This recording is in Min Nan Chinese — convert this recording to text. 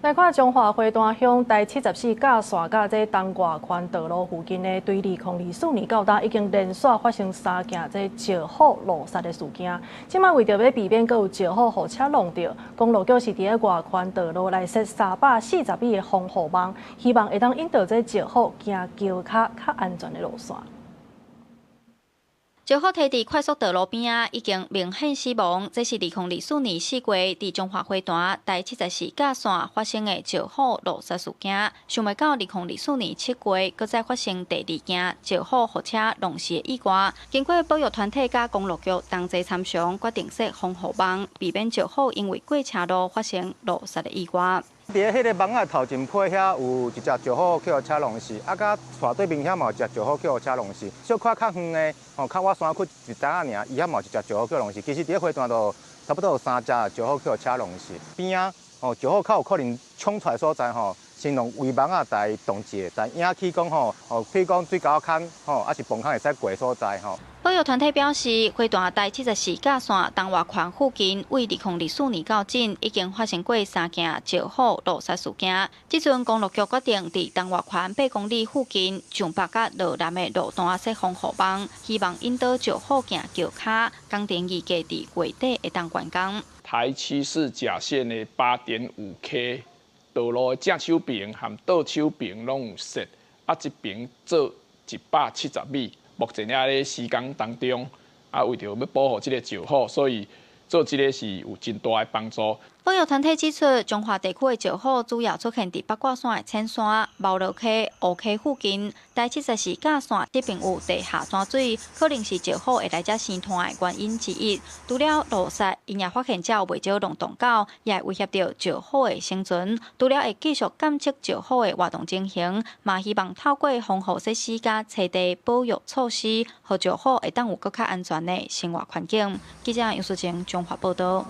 來看彰化花壇鄉台七十四甲線佮這東外環道路附近的，對2024年到今已經連續發生三件這石虎路殺的事件。這擺為著欲避免閣有石虎予車挵著，公路局是佇咧外環道路來設340米的防護網，希望會當引導這石虎行橋跤較安全的路線。石虎䖙佇快速道路邊仔已經明顯死亡，這是2024年4月佇彰化花壇台七十四甲線發生的石虎路殺事件。想袂到2024年7月，閣再發生第二件石虎予車挵死的意外。經過保育團體佮公路局同齊參詳，決定設防護網，避免石虎因為過車路發生路殺的意外。佇咧彼個網仔頭前坡遐有一隻石虎去予車挵死，啊，佮斜對面遐嘛有一隻石虎去予車挵死。小可較遠的，吼，較倚山區一點仔爾，伊遐嘛有一隻石虎去挵死。其實佇咧花壇度，差不多有三隻石虎去予車挵死。邊仔吼，石虎較有可能衝出來所在吼，先用圍網仔來擋一下，但引起講吼，吼，譬如講水溝坑吼，抑是崩坑會使過的所在吼。保育團體表示，花壇台七十四甲線東外環附近，對2024年到今已經發生過三件石虎路殺事件。這陣公路局決定佇東外環8公里附近上北佮落南的路段設防護網，希望引導石虎行橋跤。工程預計佇月底會當完工。台七四甲線的8.5 K 道路的正手爿和倒手爿攏有設，啊，一爿做170米。目前也咧施工當中，啊，為著欲保護這个石虎，所以做這个是有真大的幫助。保育團體指出，彰化地區的石虎主要出現佇八卦山的淺山、貓羅溪、湖溪附近。台七十四甲線這邊有地下泉水，可能是石虎會來遮生湠的原因之一。除了路殺，𪜶也發現遮有袂少浪蕩狗，也會威脅著石虎的生存。除了會繼續監測石虎的活動情形，嘛希望透過防護設施佮棲地保育措施，予石虎會當有閣較安全的生活環境。記者楊淑晴彰化報導。